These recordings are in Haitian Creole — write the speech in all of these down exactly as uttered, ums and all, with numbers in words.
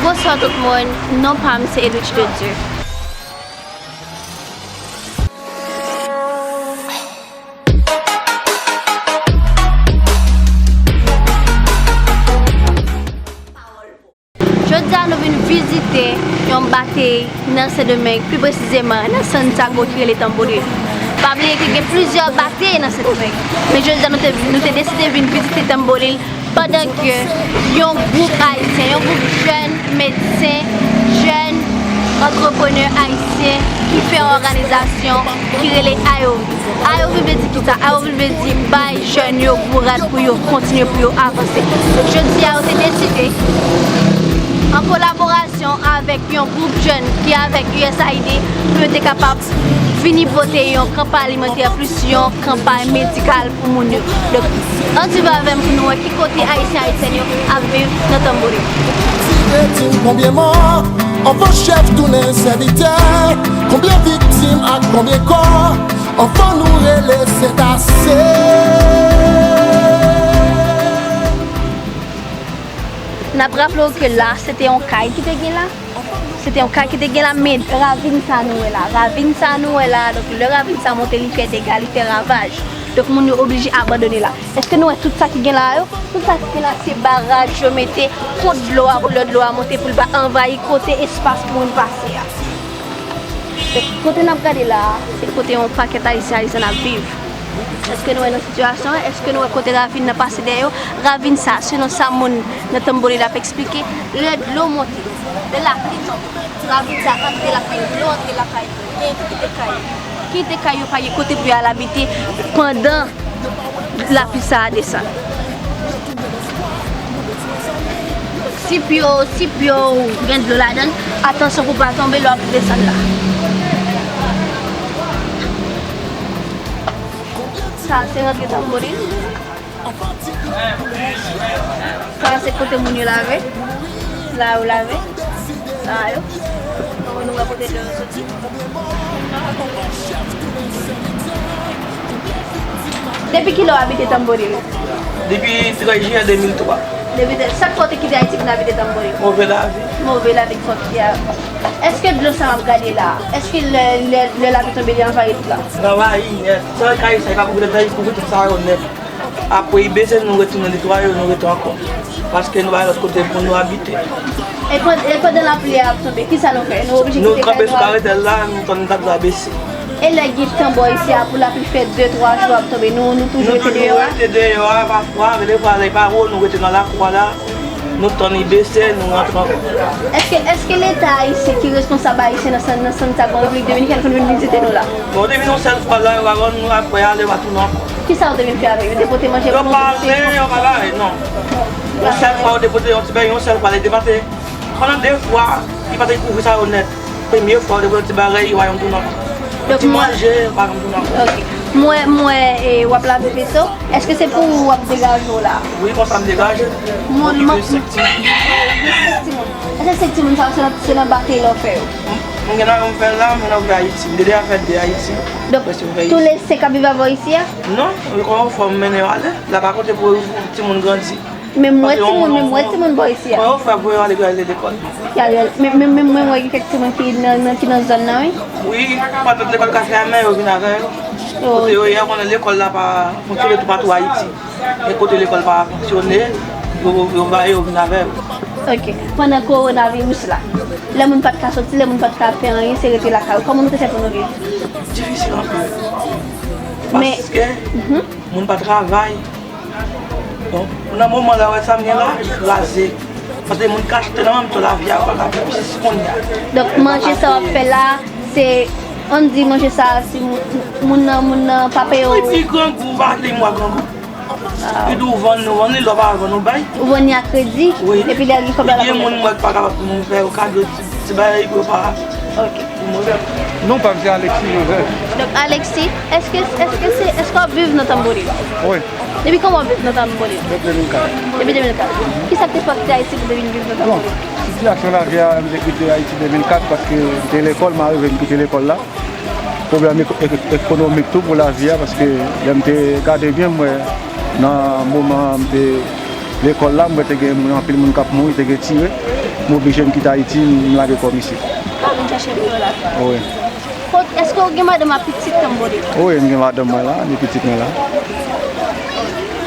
Bonswa tout moun, non pa m se Edwidge de Dieu. Jodi a nou vin vizite yon batey nan Sendomeng, pi presizeman nan Santiago ki rele Tamboril. Pa bliye ke gen plizyè batey nan Sendomeng, men jodi a nou te, nou te deside vin vizite Tamboril pandan ke yon gwoup ayisyen, yon gwoup jèn medsen, jèn antreprenè ayisyen ki fè yon òganizasyon ki rele Ayovi. Ayovi vle di ki sa? Ayovi vle di bay jèn yo kouraj pou yo kontinye, pou yo avanse. Jodi a, yo te deside, an kolaborasyon avèk yon gwoup jèn ki avèk U S A I D, pou yo te kapab vini pote yon kanpay alimantè plis yon kanpay medikal pou moun yo. Donk, ann swiv avè m pou nou wè ki kote Ayisyen, Ayisyèn yo ap viv nan Tamboril. Ti ve di m konbyen mò, anvan chèf tounen sèvitè, konbyen viktim ak konbyen kò, anvan nou rele sètase. N ap raple w ke la, se te yon kay ki te gen la. Se te yon kay ki te gen la, men ravin sa nou wè la. Ravin sa nou wè la, donk lè ravin sa monte, li fè dega, li fè ravaj. Donk moun yo oblije abandone la. Èske nou wè tout sa ki gen la yo? Tout sa ki gen la, se baraj yo mete kont dlo a pou lè dlo a monte, pou l pa anvayi kote espas pou moun pase a. Donk kote n ap gade la a, se kote yon pakèt Ayisyen, Ayisyèn ap viv. Èske nou wè nan sitiyasyon an? Èske nou wè kote ravin nan pase dèyè yo? Ravin sa, selon sa moun nan Tamboril ap eksplike, lè dlo monte, lè lapli tonbe, ravin sa antre lakay yo, dlo antre lakay yo, gen ki kite kay yo, ki kite kay yo, pa gen kote pou y al abite pandan lapli sa a desann. Si pye w, si pye w gen dlo ladan l, atansyon pou w pa tonbe lè w ap desann la. Sa se rantre Tamboril. Sa se kote moun yo lave. La yo lave. Sa yo. Nou, nou wè kote dlo yo soti. Depi kilè w abite Tamboril? Depi trèz jiyè de mil twa. Depi trèz, sa k fè w te kite Ayiti pou n abite Tamboril? Move lavi. Move lavi k fè w kite a. Èske dlo sa w ap gade la, èske lè, lè, lè lapli tonbe, li anvayi tout la? Li anvayi nèt. Sa k Ayisyen pa kouvri tèt la, li kouvri tout sa yo nèt. Apre, li bese, nou retounen netwaye, nou rete ankò. Paske nou pa gen lòt kote pou nou abite. E pan-, e pandan lapli a ap tonbe, kisa nou fè? Nou oblije kite kay nou al. Nou kanpe sou karetèl la, nou tann lapli a bese. E lè gen tan bò isi a, pou lapli fè de, twa jou ap tonbe, nou, nou toujou rete deyò a? Nou toujou rete deyò a, pafwa, men defwa lè pa wo, nou rete nan lakou a la. Nou tann li bese, nou rantre ankò. Èske, èske Leta ayisyen ki responsab ayisyen nan San-, nan Santiago, an Repiblik Dominikèn, konn vin vizite nou la? Bon, yo te vin yon sèl fwa la, yo pa ban nou, apre ale, yo pa tounen ankò. Kisa yo te vin fè avè yo? Depote manje pou nou? Yo pa ale, yo pa bare, non. Yon sèl fwa, yo depote yon ti bagay, yon sèl fwa, li te pase. Pandan de fwa, li pa te kouvri sa yo nèt. Premye fwa, yo depote yon ti bagay, yo pa janm tounen ankò. Ti manje, yo pa janm tounen ankò. Ok. M wè, m wè, e, w ap lave veso. Èske se pou ou w ap degaje w la? Wi, konsa m degaje. M okipe senk timoun. Senk timoun. Èske senk timoun sa yo, se nan, se nan batey la w fè yo? M gen nan yo m fè la, m gen nan yo m fè Ayiti. M te deja fè de Ayiti. Donk, tou le senk ap viv avè w isi a? Non, yo kòman fò m mennen yo ale. La pa kote pou timoun grandi. Men m wè timoun, men m wè timoun bò isi a. Mwen ofè pou yo ale, yo ale lekòl. Y al, men, men, men mwen wè gen kèk timoun ki nan, nan, ki nan zòn nan, wi. Wi, pandan lekòl ka fèmen, yo vin avè yo. Oh. Kote yo ye a, konnen lekòl la pa fonksyone toupatou Ayiti. E kote lekòl pa fonksyone, yo, yo ba yo vin avè yo. Ok. Pandan kowonaviris la, lè moun pa t ka soti, lè moun pa t ka fè anyen, se rete lakay yo. Kòman nou te fè pou nou viv? Difisil anpil. Men, paske moun pa travay. Bon, nan moman la, wè sa m gen la, kraze. Paske moun k achte nan menm tan lavi a, yo pa ka viv jis kounye a. Donk, manje sa w ap fè la, se, ann di manje sa, si moun, moun nan, moun nan pa peye w. Epi grangou, ou pa kite mwa grangou. Ah. Li di w vann, nou vann li, lè w pa vann, ou bay. Ou vann li a kredi, wi, epi lè gen kòb la, l ap gen moun, mwen, k pa kapab pou nou fè yo kado ti, ti bagay pou yo pa. Ok. Non, pa m se Alexis Joseph. Donk, Alexis, èske, èske se, èske w ap viv nan Tamboril? Wi. Depi kann w ap viv nan Tamboril? Depi de mil kat. Depi de mil kat. Kisa k te fè w kite Ayiti pou te vin viv nan Tamboril? Bon, sitiyasyon lavi a, m te kite Ayiti de mil kat paske m te lekòl, m arive m kite lekòl la. Pwoblèm ek-, ek-, ekonomik tou pou lavi a, paske lè m te gade byen, m wè nan moman m te lekòl la, m wè te gen moun, anpil moun k ap mouri, te gen tire. M oblije m kite Ayiti, m lage kò m isit. Pa vin chèche pou yo la. Wi. Kot, èske w gen madanm ak pitit tanbode? Wi, m gen madanm mwen la, ni pitit mwen la.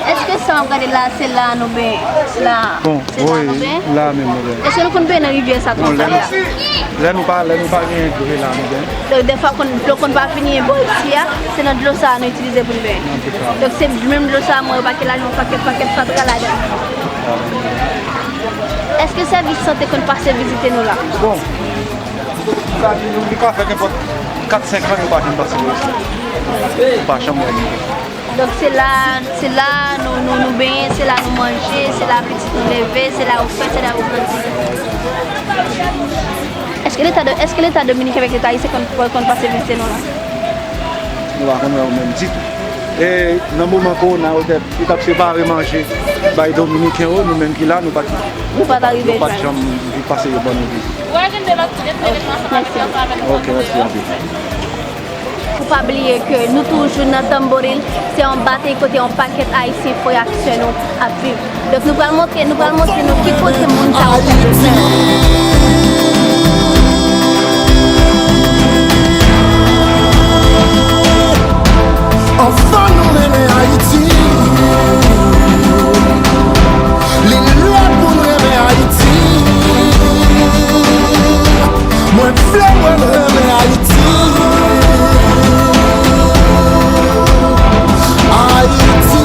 Èske sa w ap gade la, se la nou benyen? La, bon, se la wi, nou benyen? La menm nou benyen. Èske nou konn benyen nan rivyè sa tou? Bon, lè nou, lè nou pa, lè nou pa genyen dlo, se la nou benyen. Donk, dèfwa, konn, dlo konn pa vini bò isi a, se nan dlo sa a nou itilize pou n benyen. Nan dlo sa a. Donk, se menm dlo sa a, mwen wè pakèt la, yon pakèt, pakèt fatra ladan. Èske sèvis sante konn pase vizite nou la? Bon, sa di nou, li ka fè nenpòt kat, senk an, yo pa janm pase nou isi. Yo pa janm wè nou. Donk, se la, se la nou, nou, nou benyen, se la nou manje, se la pitit nou leve, se la yo fèt, se la yo grandi. Èske Leta do-, èske Leta dominiken avèk Leta ayisyen konn, konn pase vizite nou la? Nou pa konn wè yo menm ditou. E nan moman kowona, yo te, yo t ap separe manje bay dominiken yo, nou menm ki la, nou pa t, nou pa t arive nou pa t jwenn. Janm pase yo ban nou vizit. Mèsi. Ok, mèsi anpil. Pou pa bliye ke nou toujou nan Tamboril, se yon batey kote yon pakèt Ayisyen frè ak sè nou ap viv. Donk nou pral montre, nou pral montre nou ki kote moun sa yo fè bezwen. Anfò nou renmen Ayiti. Li lè pou n renmen Ayiti. Mwen vle wè n renmen Ayiti. Ayiti.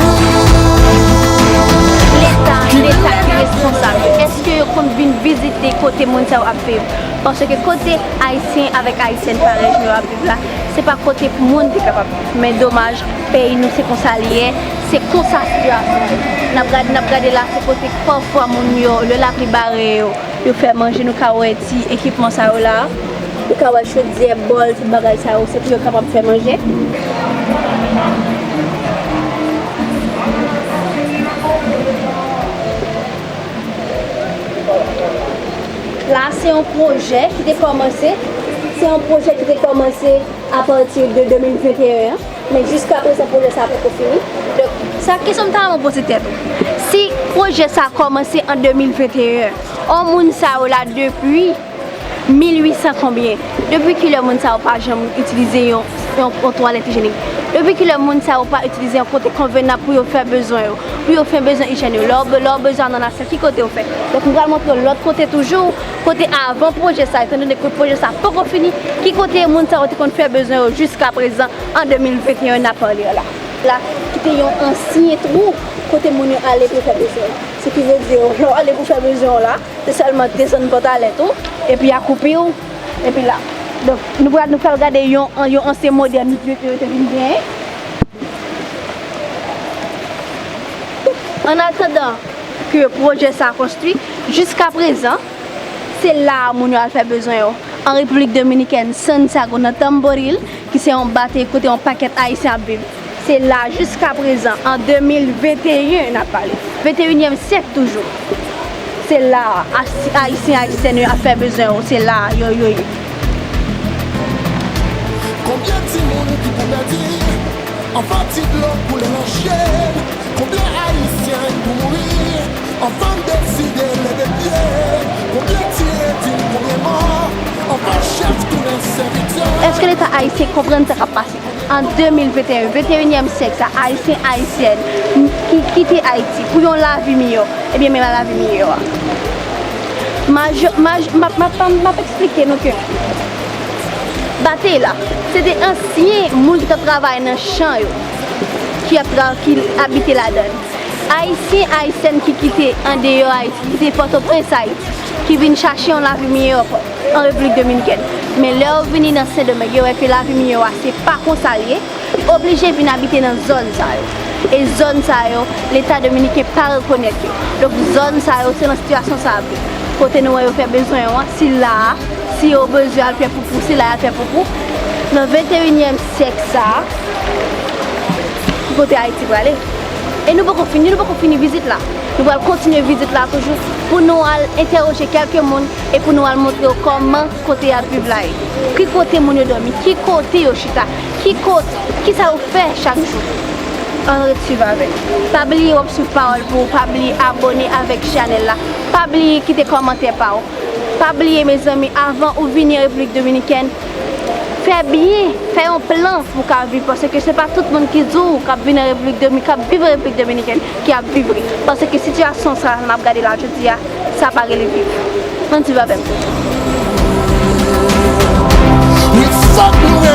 Leta, Leta ki responsab. Èske yo konn vin vizite kote moun sa yo ap viv? Paske kote Ayisyen avèk Ayisyèn parèy nou yo ap viv la, se pa kote pou moun te kapab viv. Men domaj, peyi nou se konsa li ye, se konsa sitiyasyon ye. N ap gade, n ap gade la, se kote pafwa moun yo, lè lapli bare yo, yo fè manje, nou ka wè ti ekipman sa yo la. Nou ka wè chodyè, bòl, tout bagay sa yo, se pou yo kapab fè manje. La, se yon pwojè ki te kòmanse, se yon pwojè ki te kòmanse apati de de mil venteyen an, men jiska prezan pwojè sa a poko fini. Donk, sa kesyon m ta renmen poze tèt ou. Si pwojè sa a kòmanse an de mil venteyen, on moun sa yo la depi mil uit san konbyen? Depi kilè moun sa yo pa janm itilize yon, yon, yon twalèt ijenik? Depi kilè moun sa yo pa itilize yon kote konvenab pou yo fè bezwen yo, pou yo fè bezwen ijyèn yo? Lè w be-, lè w bezwen ananasè, ki kote yo fè? Donk, m pral montre w lòt kote toujou, kote avan pwojè sa, etan done ke pwojè sa poko fini, ki kote moun sa yo te konn fè bezwen yo jiska prezan, an de mil venteyen n ap pale a la. La, ki te yon ansyen twou kote moun yo ale pou yo fè bezwen yo. Se ki vle di, lè w ale pou fè bezwen w la, se sèlman desann pantalèt ou, epi akoupi w, epi la. Donk, nou pral, nou pral gade yon, yon ansyen modèl yo, yo te vin genyen. An atandan ke pwojè sa a konstwi, jiska prezan, se la a moun yo al fè bezwen yo. An Repiblik Dominikèn, Santiago, nan Tamboril, ki se yon batey kote yon pakèt Ayisyen ap viv. Se la, jiska prezan, an de mil venteyen, n ap pale. Venteyinyèm syèk toujou. Se la a, Asi-, Ayisyen, Ayisyèn yo ap fè bezwen yo, se la a yo, yo ye. Konbyen timoun ki pou pèdi anvan ti dlo koule nan je l? Konbyen Ayisyen pou mouri anvan n deside leve pye? Konbyen tire di n, konbyen mò anvan chèf tounen sèvitè? Èske Leta ayisyen konprann sa k ap pase? An de mil venteyen, venteyinyèm syèk sa, Ayisyen, Ayisyèn ki kite Ayiti pou yon lavi miyò, ebyen, men lavi miyò a. Majo-, maj-, m ap, m ap, m ap eksplike nou ke batey la, se te ansyen moun ki t ap travay nan chan yo, ki ap tra-, ki abite ladan l. Ayisyen, Ayisyèn ki kite andeyò Ayiti, ki kite Pòtoprens, Ayiti, ki vin chache yon lavi miyò an Repiblik Dominikèn. Men lè yo vini nan Sendomeng, yo wè ke lavi miyò a se pa konsa l ye, yo oblije vin abite nan zòn sa yo. E zòn sa yo, Leta dominiken pa rekonèt yo. Donk, zòn sa yo, se nan sitiyasyon sa a vre. Kote nou wè yo fè bezwen yo an, si la a, si yo bezwen al fè poupou, se la y al fè poupou. Nan venteyinyèm syèk sa a, ki kote Ayiti prale? E nou poko fini, nou poko fini vizit la. Nou pral kontinye vizit la toujou pou nou al entèwoje kèlke moun e pou nou al montre yo kòman kote y ap viv la ye. Ki kote moun yo dòmi, ki kote yo chita, ki kote, kisa yo fè chak jou. Ann ret swiv avèk. Pa bliye w ap swiv pawòl pou ou, pa bliye abòne avèk chanèl la. Pa bliye kite kòmantè pa w. Pa bliye mezanmi, avan ou vini an Repiblik Dominikèn, fè byen, fè yon plan pou w ka viv, paske se pa tout moun ki di w k ap vin an Repiblik Domi, k ap viv an Repiblik Dominikèn ki ap viv li. Paske sitiyasyon sa n ap gade la jodi a, sa pa rele viv. Ann viv avè m. Wi, fòk nou